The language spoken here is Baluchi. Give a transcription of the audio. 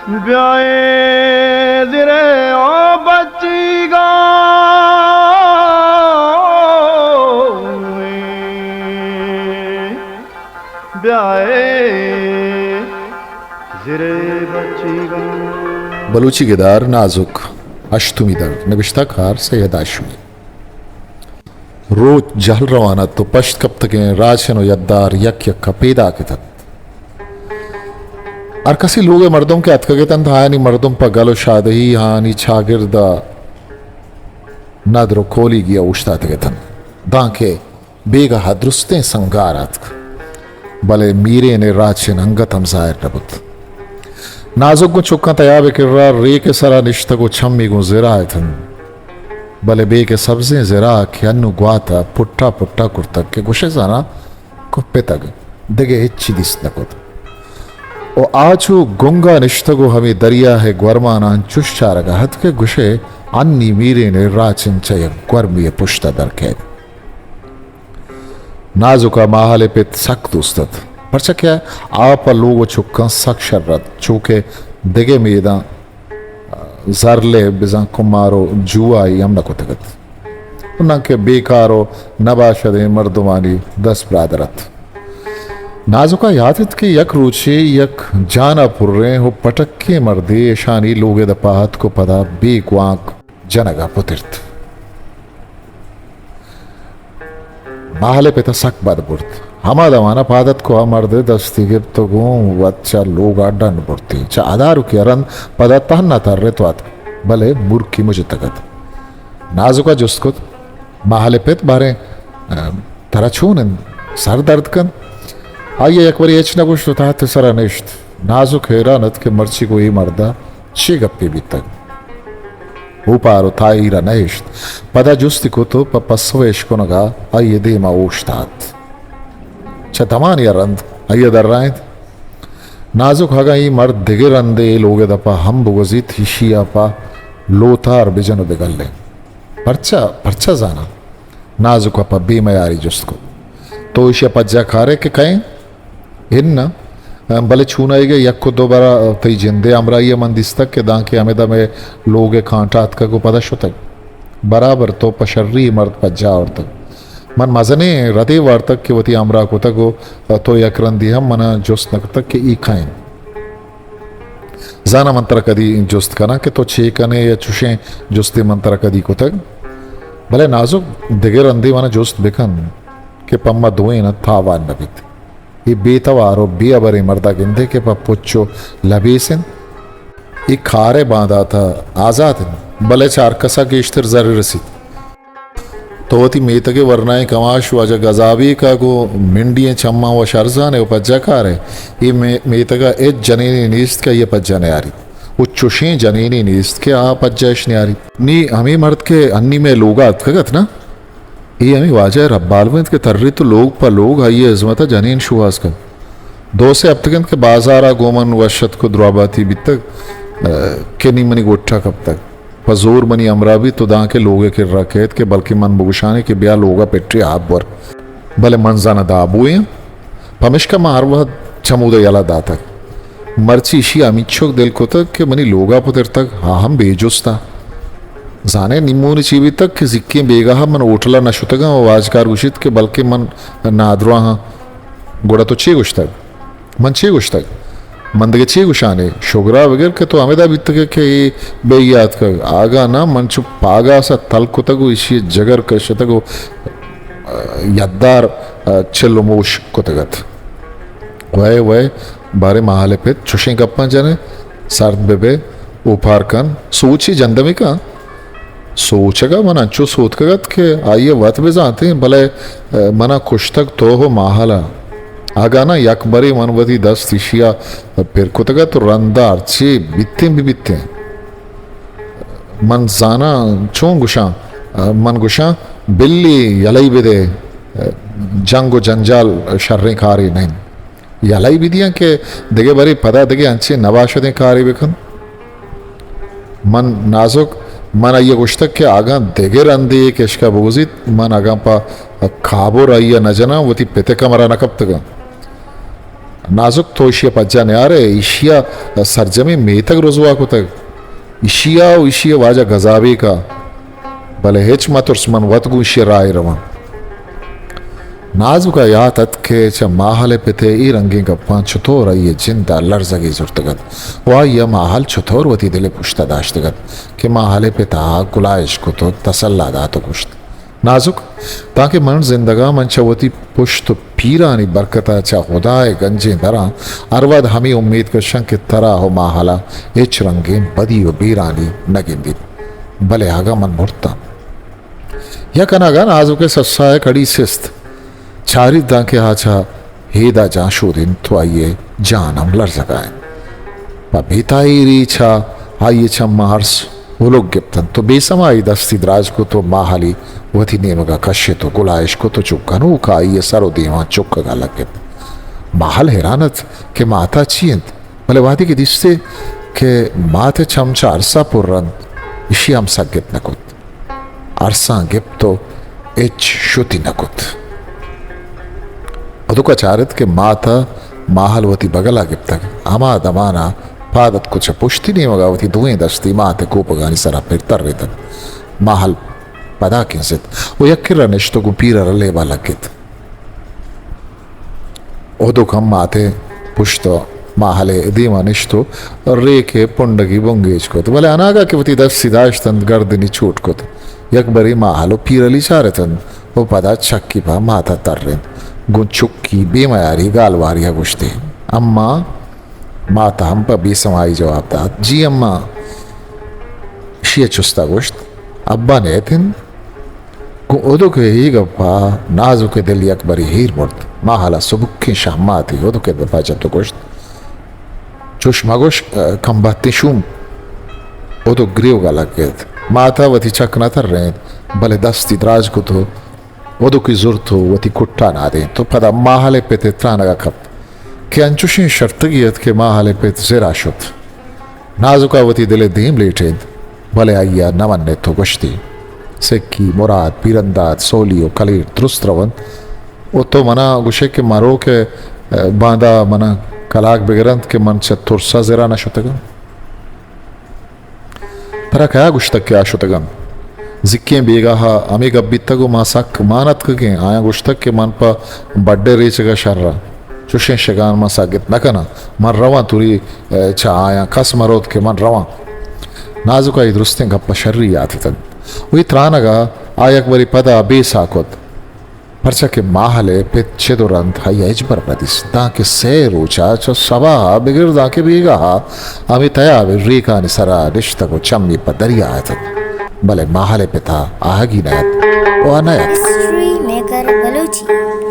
بیائے زرے او بچیگاں، بیائے زرے بچیگاں۔ بلوچی گدار نازک، ہشتمی درد، نبشتہ کار سید ہاشمی۔ روچ جہل روان ات و پشت کپتگیں راچن و یدار یک یک ء پیداک اتنت۔ ہر کسی لوگ ء مردم کہ اتکگ اتنت، آیانی مردم پہ گل و شادہی آیانی چاگرد ء ندر و کولیگی ء اوشتاتگ اتنت، دانکہ بیگاہ ء درستیں سنگار اتک، بلے میرین ء راچن انگت ہم ظاہر نہ بوت۔ نازک گوں چکاں تیاب ء کرا ریک ء سرا نشتگ و چمی گوں زرا اتنت، بلے بیک ء سبزیں زرا کہ انوں گوات ء پٹا پٹا کرتگ کہ گوشئے زاناں کپتگ، دگہ ہچی دیست نہ کت۔ و آ چو گنگا نشتگ و ہمے دریا ء گورمانا انچش چارگا ات کہ گوشئے انی میرین ء راچن چہ یک گورمے ء پشتا در کئیت۔ نازک ء ماہل ء پت سک دوست ات، پرچا کہ آ پہ لوگ و چکاں سک شر ات، چو کہ دگہ میداں زرلے بزاں کمار و جوآئی ہم نہ کتگ ات، و ناں کہ بیکار و نباشدیں مردمانی دست برادر ات۔ نازکا یات ات کہ یک روچے یک جانا پریں و پٹکیں مردے اشانی لوگ ء دپا اتک و پدا بے گوانک جنگا پترت۔ ماہل ء پت ء سک بد برت۔ ہما دمان ء پاد اتک و آ مرد ء دستی گپت و گوں وت چہ لوگ ء ڈن برتی۔ چہ ادارکی ء رند پدا تہنا ترت و اتک، بلے مرکی مجتگ ات۔ نازک ء جست کت، ماہل ء پت، باریں، ء، ترا چون انت؟ سر درد کنت؟ آئی ء یکبرے ہچ نہ گوشت و تہت ء سرا نشت۔ نازک حیران ات کہ مرچی گوں اے مرد ء چے گپے بیتگ۔ اوپار و تاہیر ء نہ اشت۔ پدا جستی کت و پہ پسو ء اشکنگ ء آئی ء دیم ء اوشتات۔ چہ دمانے ء رند آئی ء درائینت، نازک، اگاں اے مرد دگہ رندے اے لوگ ء دپ ء ہم بگوزیت، ایشی ء پہ لوتار بجن و بگلین۔ پرچا؟ پرچا زاناں؟ نازک ء پہ بے میاری جست کت۔ تو ایشی ء پجا کارئے کہ کئے؟ اناں، بلے چونائیگ ء یک و دو برا تئی جندے ہمراہی ء من دیستگ کہ دانکہ ہمدا مئے لوگ ء کانٹا اتکگ و پدا شتگ۔ برابر تو پہ شری اے مرد پجا آورتگ۔ من مزنیں ردے وارتگ کہ وتی ہمراہ کتگ و تو یک رندے ہم منا جست نہ کتگ کہ اے کئے انت۔ زاناں من ترا کدی جست کناں کہ تو چے کنئے یا چشیں جستے من ترا کدی کتگ؟ بلے نازک، دگہ رندے منا جست بکن کہ پہ ما دوئیناں تاوان نہ بیت۔ اے بے توار و بے ہبریں مردا گندئے کہ پہ پچ و لبیس انت۔ اے کارئے باندات ء آزات انت، بلے چہ ہرکس ء گیشتر زر رسیت۔ تو وتی میتگ ء ورنائیں کماش واجہ گزابیک ء گوں منڈی ئیں چماں وش ارزان ئے و پجا کار ئے۔ اے مے-، میتگ ء ہچ جنینے نیست کہ آئی ء پجا نیاریت و چشیں جنینے نیست کہ آ پجا اش نیاریت۔ نی ہمے مرد کہ انی مئے لوگ ء اتکگ ات نا، اے ہمے واجہ ء ربالو انت کہ تریت و لوگ پہ لوگ آئی ء ہزمت ء جنین شوہاز کنت۔ دو سے ہپتگ انت کہ بازار ء گوں من وش اتک و دراہباتی بیتگ، ء، کہ نی منی گٹ ء کپتگ۔ پہ زور منی ہمراہ بیت و دانکہ لوگ ء کرا کئیت کہ بلکیں من بگشانے کہ بیا لوگ ء پٹے آب ور۔ بلے من زاناں دابوئے آں، پمیشکا من ہر وہد چمود ء یلہ داتگ۔ مرچی ایشی ء ہمینچک دل کتگ کہ منی لوگ ء پترتگ، آ ہم بے جست ء۔ زانئے نیمونی چی بیتگ کہ زیکیں بیگاہ ء من ہوٹل ء نہ شتگ آں و واجکار گوشیت کہ بلکیں من نادراہ آں۔ گڑا تو چے گوشتگ؟ من چے گوشتگ؟ من دگہ چے گوشانے؟ شگرا بگر کہ تو ہمدا بیتگ ئے کہ اے بے یاتکگ۔ آگاہ نہ، من چو پاگاس ء تل کتگ و ایشی ء جگر کشتگ و، ء، یدار، ء، چل و موش کتگ ات۔ وئے، وئے، باریں ماہل ء پت چشیں گپاں جنئے، سرد بہ بئے، اوپار کن، سوچے جندمے کن۔ سوچگ ء من انچو سوتکگ ات کہ آئی ء وت بہ زانتیں، بلئے، ء، من ء کشتگ تو و ماہل ء۔ اگاں نہ یک برے من وتی دست ایشی ء پر کتگ ات و رند ء ہرچی بیتیں بہ بیتیں۔ من زاناں چون گوشاں، ء، من گوشاں بلی یلئی بدے، ء، جنگ و جنجال شریں کارے نہ انت۔ یلہ ئی بدیاں کہ دگہ برے پدا دگہ انچیں نباشدیں کارے بکن۔ من نازک، من آئی ء گوشتگ کہ اگاں دگہ رندے اے کشک ء بگوزیت، من اگاں پہ کابر آئی ء نہ جناں، وتی پت ء کمر ء نہ کپتگاں۔ نازک، تو ایشی ءَ پجا نیارئے، ایشی ءَ سرجمیں میتگ رزوا کتگ۔ ایشی ءَ و ایشی ءِ واجہ گزابیک ءَ۔ بلے ہچ مہ ترس، من وت گوں ایشی ءِ راہ ءَ رواں۔ نازک ءَ یات ات کہ چہ ماہل ءِ پت ءِ اے رنگیں گپاں چتور آئی ءِ جند ءَ لرزگے زرتگ ات و آئی ءَ ماہل چتور وتی دل ءِ پشت ءَ داشتگ ات کہ ماہل ءِ پت ءَ گلائیش کت و تسلا دات و گوشت، نازک، تانکہ من زندگ آں، من چہ وتی پشت و پیرانی برکت ءَ چہ ہدا ءِ گنجیں دراں ہر وہد ہمے امیت کشاں کہ ترا و ماہل ءَ ہچ رنگیں بدی و بیرانی نہ گندیت۔ بلے اگاں من مرتاں، یک اناگہ نازک ءِ سسا ءِ کڑی سست چاریت، دانکہ آ چہ ہیدا جان شود انت و آئی ءِ جان ہم لرزگا انت۔ پہ بے تاہیری چہ آئی ءِ چماں ارس ہلک گپت انت و بے سما آئی دستی دراج کت و ماہلی وتی نیمگا کشت و گلائیش کت و چو گنوک آئی ءِ سر و دیما چکگا لگت۔ ماہل حیران ات کہ ماتا چی انت، بلے وہدے کہ دیستی کہ مات ءِ چم چہ ارسا پر انت، ایشی ہم سگت نہ کت۔ ارساں گپت و ہچ شتی نہ کت۔ ہدوک ءَ چارت کہ مات ءَ ماہل وتی بگل ءَ گپتگ۔ ہما دمان ءَ پاد اتک و چہ پشتی نیمگ ءَ وتی دوئیں دستی مات ءِ کوپگانی سرا پر ترینت۔ ماہل پدا کنزت و یک کرا نشت و گوں پیر ءَ را لیب ءَ لگت۔ ہدوک ہم مات ءِ پشت ءَ ماہل ءِ دیما نشت و ریک ءِ پنڈگی بنگیج کت، بلے اناگہ کہ وتی دستی داشت انت، گردنی چوٹ کت۔ یک برے ماہل و پیرلی چارت انت و پدا چکی پہ مات ءَ ترینت۔ گوں چکی بے میاری گالواری ءَ گوشتی، اماں؟ مات ءَ ہم پہ بے سمائی جواب دات، جی اماں۔ ایشی ءَ چست ءَ گوشت، ابا نیت انت؟ گوں ہدوک ءِ اے گپ ءَ نازک ءِ دل یک برے ایر مرت۔ ماہل ءَ سبکیں شہماتے ہدوک ءِ دپ ءَ جت و گوشت، چوش مگوش، کمبہتیں شوم۔ ہدوک گریوگ ءَ لگت۔ مات ءَ وتی چک نہ ترینت، بلے دستی دراج کت و ہدوکی زرت و وتی کٹا نادینت و پدا ماہل ءِ پت ءِ ترانگ ءَ کپت کہ انچوشیں شرتگے ات کہ ماہل ءِ پت زرا شت۔ نازک ءَ وتی دل ءِ دیم لیٹینت، بلے آئی ءَ نہ منت و گوشتی، سکی، مراد، پیرنداد، سولی و کلیر درست رونت و تو منا گوشئے کہ مروک ءَ باندا منا کلاگ بگرنت کہ من چہ ترس ءَ زرا نہ شتگاں؟ ترا کیا گوشتگ کہ آ شتگ انت؟ زیکیں بیگاہ ءَ ہمے گپ بیتگ و ما سک مان اتکگیں۔ آیاں گوشتگ کہ من پہ بڈ ءِ ریچگ ءَ شر آں۔ چشیں شگان من سگت نہ کناں۔ من رواں توری، ءَ، چہ آیاں کس مہ روت کہ من رواں۔ نازک ءَ اے درستیں گپ ءَ شری یات اتنت و اے ترانگ ءَ آ یک برے پدا بے ساہ کت۔ پرچا کہ ماہل ءِ پت چد و رند آئی ءَ ہچبر نہ دیست، دانکہ سئے روچ ءَ چہ سباہ ءَ بگر دانکہ بیگاہ ءَ ہمے تیاب ءِ ریکانی سرا نشتگ و چمی پہ دریا اتنت، بلے ماہل ءِ پت ءَ آہگی نہ ات و آ نہ ات۔ History maker Balochi.